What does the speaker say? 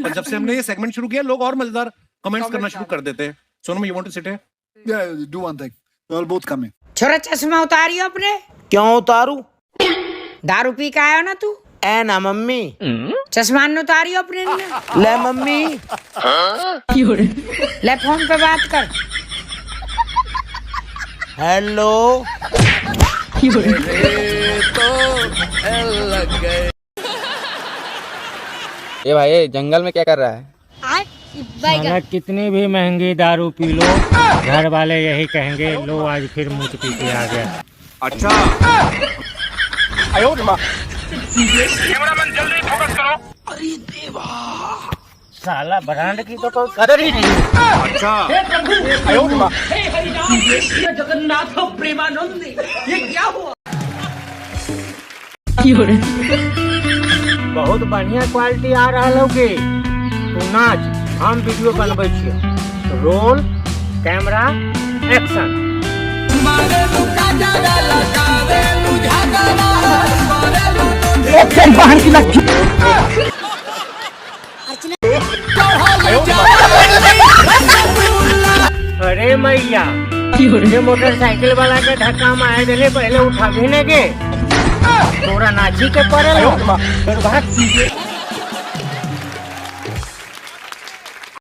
पर जब से हमने ये सेगमेंट शुरू किया, लोग और मजेदार कमेंट्स करना शुरू कर देते हैं। Sonam, you want to sit here? Yeah, do one thing. We'll both come in. छोरा, चश्मा उतारियो अपने। क्यों उतारू? दारू पी के आयो ना तू? ऐ ना मम्मी। चश्मा न उतारियो अपने ने। ले मम्मी। ले, फोन पे बात कर। हेलो। ए भाई, जंगल में क्या कर रहा है? साला, कितनी भी महंगी दारू पी लो, घर वाले यही कहेंगे, लो, आज फिर मुँह पी के आ गया। अच्छा। साला, ब्रांड की तो कोई कदर ही नहीं। अच्छा। बहुत बढ़िया क्वालिटी आ रहा हो के। तू नाच, हम वीडियो बनबै छियै। Roll camera, action. अरे मैया, ये मोटरसाइकिल वाला के धक्का मार देले। पहले उठा भी ने के तोरा नाची के पड़ल। भाग।